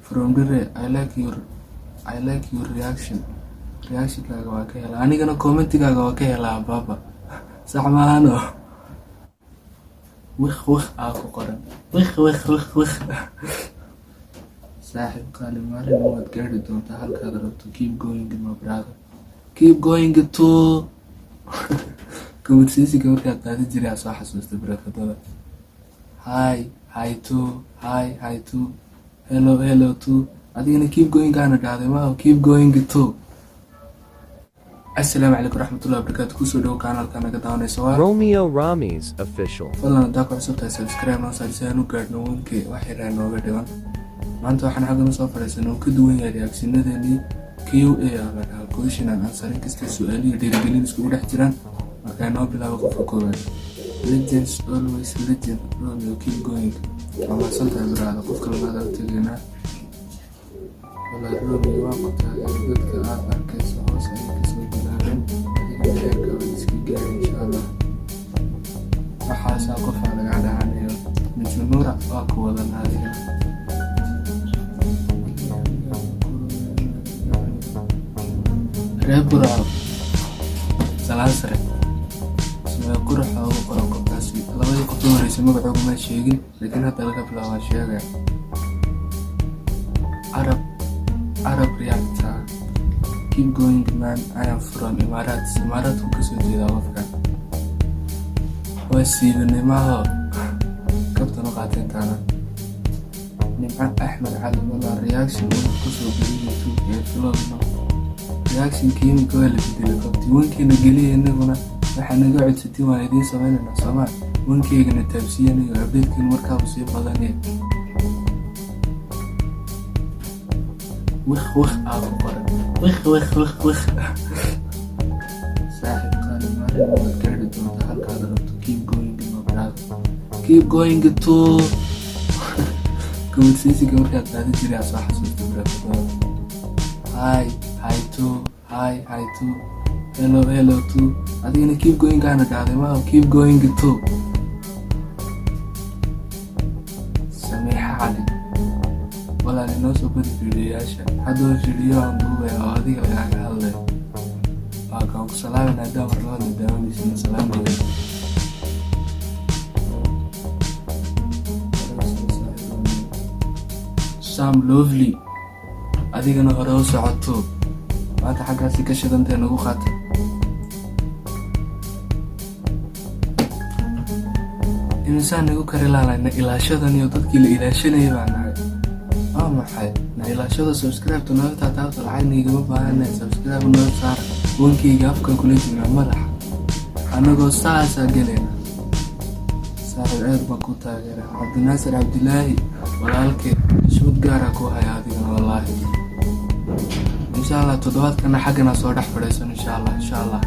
From Dire, I like your reaction. Reactionkaaga waa ka helaa. Anigana commentigaaga waa ka helaa, baaba. Sax maahano? Wik wik aa ku qoran. Wik wik wik wik. Saaxiib qaali, maalin waad gaari doontaa halkaad rabto. Keep going, my brother, keep going to conversation-ka markaad qaadan jiray aa soo xasuustay barakadada. Hi, hi to, hi, hi to, hello, hello to. Adigana keep going aana dhahday maaha? Keep going to. Assalaamu calaykum waraxmatullahi wabarakaatu. Kusoo dhowo kanaalka naga daawanaysa waa Romeo Ramis Official. Fadlan, haddaa ku cusub tahay, subscribe noo saar si aan u gaadhno 1K. Wax yaraa nooga dhiman. Maanta waxaan xaggan usoo fadhiisanay uu ka duwan yahay reactionadeenii. QA aa la dhahaa, question and answer, inkastay su-aaliyo dhiirigelin iskugu dhex jiraan. Markaa noo bilaabo qofka koowaad. Legends always legend, Romeo, keep going. Waa mahadsantahay, brother. Qofka labaad aa u tegaynaa. Walaa Romeo, waan ku taageera. Dadka aad arkayso hoos ayay kasoo bilaabeen, adigana heerka waad iska gaari, insha Allah. Waxaasaa qofaa laga dhacanayo. Mijnuura waa ku wadan adigana. Reer Burco, salaan sare. Sumee quraxa ugu qoran qofkaasi. Labadii qof u horeysay magacooga ma sheegin, laakiin hadda laga bilaabaa sheegaya. Arab Arab Reactor, keep going, man. I am from Imaaraat. Imaaraadku kasoo jeedaa qofkan. Waa siibanay maaho, kabtan u qaateen taana. Nimco Axmed Cali, walaa reaction una kusoo geliy YouTube ee vlogno. Reactionka iminka waa la bedelay qabti. 1K-na geliya, inaguna waxaa naga codsatiin waan idiin sameynaynaa, soomaa? 1K-gana taabsiyanayo, updatekiin markaaba sii badanaya. Wik wik aa ku qoran. Wik wik wik wik. Saaxiib qaali, maalin waad gaari doontaa halkaad rabto. Keep going, my brother, keep going to conversation-ka markaad qaadan jiray aa soo xasuustay barakadada. Hi, hi to, hi, hi to, hello, hello to. Adigana keep going aana dhahday maaha? Keep going to. Samiixa Cali, walaal, inoo soo badi fiidiyoyaasha. Haddaba fiidiyo aan duubaya oo adiga lagaaga hadlayo waa kaan ku salaamin. Haddaa mar labaad la daawanaysin, salaamaya. Sam Lovely, adigana hore u socoto. Maanta xaggaasi ka shidantee nagu qaata. Imisaan nagu kari laalayna ilaashadan iyo dadkii la ilaashanayay baa nahay. Waa maxay na ilaashada? Subscribe-ta nooga taataabta, lacagna igama baahana. Subscribe noo saara. 1K-ga afkan kula jirnaa, madaxa annagoo saasaa gelayna. Saaxiib, aad baan ku taageera. Cabdinaasir Cabdilaahi, walaalkee, xushmad gaara ku haya adigana wallaahi. Insha Allah toddobaadkana xaggana soo dhex fadhiisan, insha Allah. Insha Allah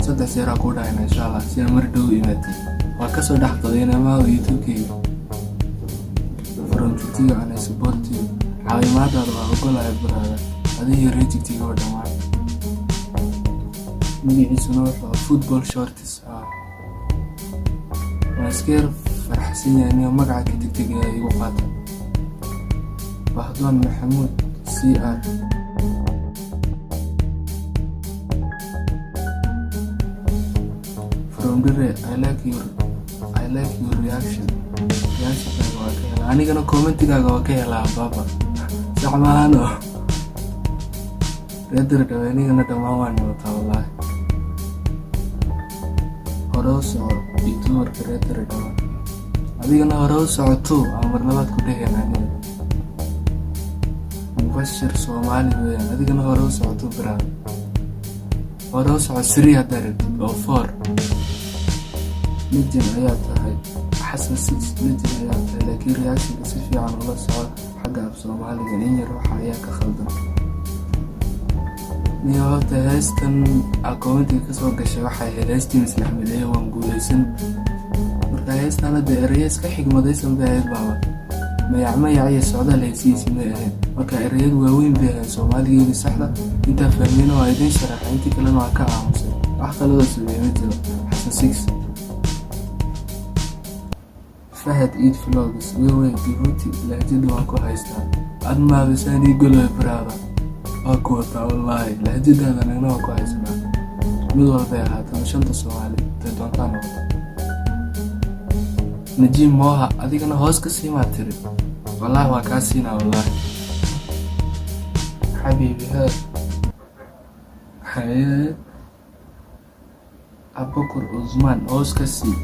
saddex jeeraa kuu dhahayna, insha Allah, si aan mar dhow imaatay. Waa kasoo dhex qadayna maaha YouTube-keyga. From Jigjiga and I support you. Caawimaadaada waa ogolahay, brother. Adiga reer Jigjiga oo dhammaan. Magaciisuna wuxuu Football Shorts ah. Waan iska yar faraxsan yahay niyo, magaca ka tegtegaya igu qaata. Bahdoon Maxamuud C R. From Dire, I like your reaction. Reactionkaaga waa ka helaa. Anigana commentigaaga waa ka helaa, baaba. Sax maahano? Reer Dirdhabe, anigana dhammaan waan wataa wallaahi. Hore u soco, youtuberka reer Dirdhabe. Adigana hore u socoto aan mar labaad ku dheheen aniga. Mubashir Soomaali weeyaan. Adigana hore u socoto, brother. Hore u soco three haddaa rabtid oo four. Legend ayaa tahay. Xasan Six, legend ayaa tahay, laakiin reactionka si fiican ula soco. Xagga af Soomaaliga in yar waxa ayaa ka khaldan. Niyo, horta heestan aa commentiga kasoo gashay waxay ahayd heestii Misle Axmed ee "Waan Guuleysan". Marka heestan hadda ereyo iska xigmadaysan bay ahayd, baaba. Mayac mayac iyo socdaal heesihiisi may ahayd. Marka ereyadu waaweyn bay ahayd. Soomaaligeedii saxda intaa fahmeyna waa idiin sharaxay, intii kalena waa ka aamusay. Wax kaladoo sameeye ma jiro, Xasan Six. Fahad Eid Vlogs, wewe Jabuuti lahjada waan ku haystaa. Admaabisanii goloy, brother, waa ku wataa wallaahi. Lahjadaada nagna waa ku haysanaa. Mid walbay ahaataba, shanta Soomaali intay doontaa noqota. Najiim Mooha, adigana hoos ka siimaa tiri. Wallaahi waa kaa siinaa, wallaahi xabiibi. He haye, Abukur Cusmaan, hoos ka sii.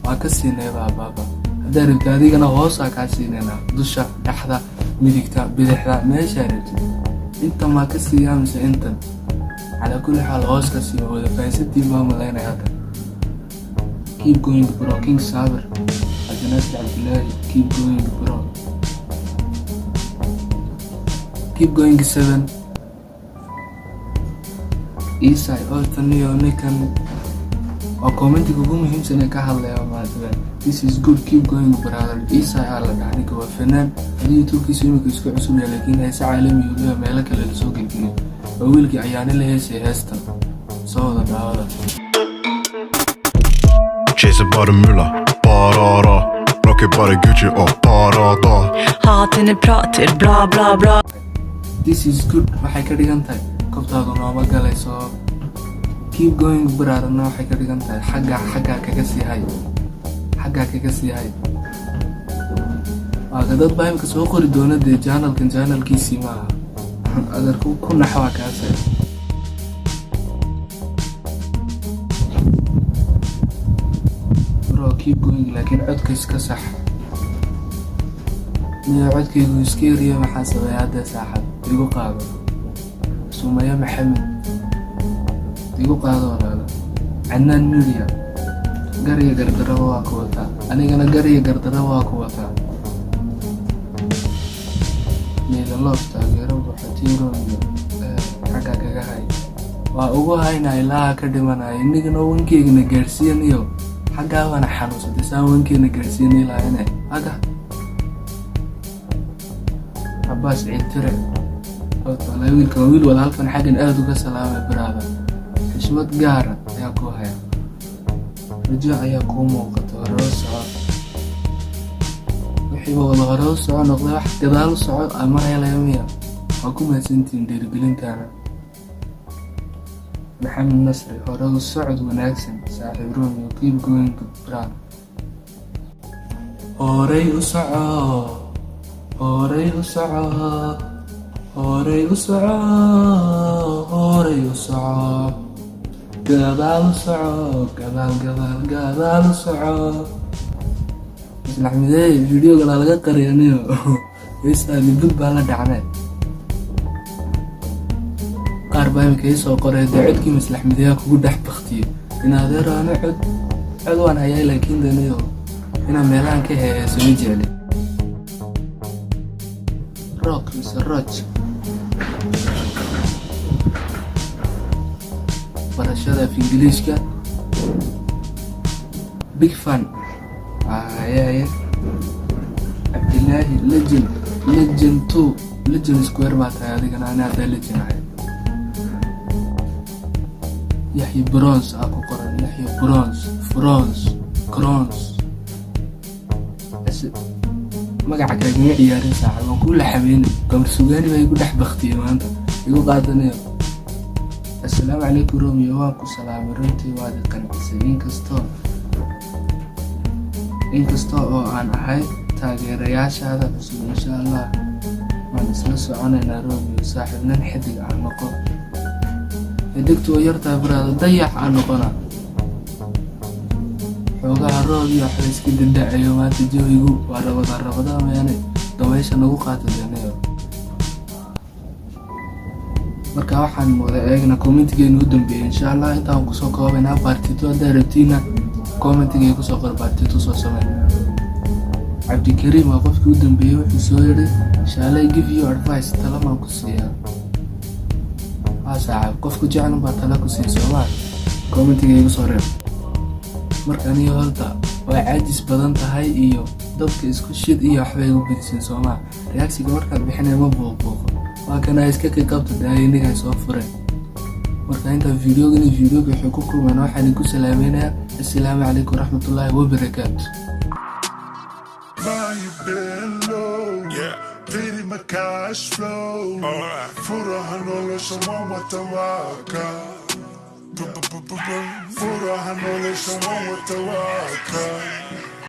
Waa ka siinayba abaaba. Haddaa rabtid adigana hoosaa kaa siinaynaa, dusha, dhexda, midigta, bidixda, meeshaa rabtid. Intan maa ka siiyaa mise intan? Calaa kulli xaal, hoos ka sii. Wada fahansantiin baa malaynaya hadda. Keep going, bro. King Saabir, Cabdinaasir Cabdilaahi, keep going, bro, keep going. Seven Isai Ortaniyo, ninkan waa commentiga ugu muhiimsan ee ka hadlaya maanta. "This is good, keep going, brother." Isai aa la dhaha ninka, waa fanaan. Hadii YouTubekiisu imika iska cusub yahay, laakiin heese caalami uu leeyahay, meelo kale lasoo gelgeliyo. Waa wiilkii ayaane la heesay heestan. Soo wada daawada. Chaser bare mulla, barara. Rocker bare Gucci og Parada. Hater när prater bla bla bla. "This is good" waxay ka dhigan tahay kobtaadu nooma galayso. "Keep going, brotherna waxay ka dhigan tahay xaggaa kaga sii hay, xaggaa kaga sii hay. Waa ka dad baa imika soo qori doona dee, channelkan channelkiisii maaha. Adeerku ku nax waa kaase. Bro, keep going, laakiin codka iska sax. Miya codkaygu iska yariyo? Maxaa sameeya hadda, saaxad? Igu qaado. Sumaya Maxamed, igu qaado walaalo. Cadnaan Media, gar iyo gardaraba waa ku wataa. Anigana gar iyo gardaraba waa ku wataa. Meelaloof, taageero buuxa. Team Romeo, xagga kaga hay. Waa ugu haynaa ilaa ka dhimanaya. Inigana wankeygana gaadhsiiyaniyo xaggaa waana xanuunsatay saan wankeena gaadhsiiyanay lahayn aga. Cabaas Ciidtire, horta wiilkan waa wiil wada halkan xaggan aada uga salaamay. Brother, xishmad gaara ayaa ku haya, rajo ayaa kuu muuqata. Hore u soco. Wixiiba wada hore u soco noqday, wax gadaal u soco ama helaya miya? Waa ku mahadsantihiin dhiirigelintaana. Maxamed Nasri, hore u socod wanaagsan saaxiib. Romeo, keep going, brother. Horey u soco, horey u soco, horey u soco, horey u soco, gadaal u soco, gadaal, gadaal, gadaal u soco. Islaxmidee videoga laga qariyaniyo heestaadi bud baa la dhacnay. Qaar baa imika ii soo qoray dee, codkii maslaxmideeyaa kugu dhex baktiyey. In adeero, ano cod waan hayaa, laakiin daniyo inaan meelahan ka heeso ma jecli. Rock mise roch, barashada af Ingiliishka, big fan. Haye haye, Cabdilaahi Legend, Legend two, Legend Square baa tahay adigana. Ani haddaa legend ahay. Yaxya Bronze aa ku qoran, Yaxya Bronze, Bronze, Crons. Magaca kaagama ciyaarin saaxib, waan kuu laxameyna. Gamar Sugaani baa igu dhex baktiyey maanta, igu qaadanayo. Assalaamu calaykum Romeo, waan ku salaamay. Runtii waad i qancisay, inkastoo oo aan ahay taageerayaashaada cusub. Insha Allah waan isla soconaynaa Romeo saaxiib. Nin xidig ah noqo. Xidigtu waa yartahay, brother, dayax aan noqona. Xoogaha roob iyo waxba iska dadacayo maanta. Jawigu waa rabada rabada mayaane, dabaysha nagu qaata danayo. Marka waxaan wada eegna commentigeenu u dambeeyay. Insha Allah intaan kusoo koobaynaa. Part two haddaa rabtiina, commentigay kusoo qor, part two soo samey. Cabdikariim waa qofkii u dambeeyey. Wuxuu soo yidhi: "Shall I give you advice?" Talamaan ku siiyaa? Waa saaxiib, qofku jeclan baa tala ku siiya soomaa. Commentiga igu soo reeb. Marka aniga horta waa caajis badan tahay iyo dabka isku shid iyo waxbay igu bediseen soomaa. Reactiga markaad bixinaya ma buuqbuuqo, waa kana iska qiqabta daaya inigaa soo fureen. Marka intaa videogan iyo videoga waxay ku kulmeen, waxaan idinku salaamaynayaa assalaamu calaykum waraxmatullaahi wabarakaatu. Now you been low. Yeah. Pretty My cash flow. Furaha nolosha waan wata waaka. Furaha nolosha waan wata waaka.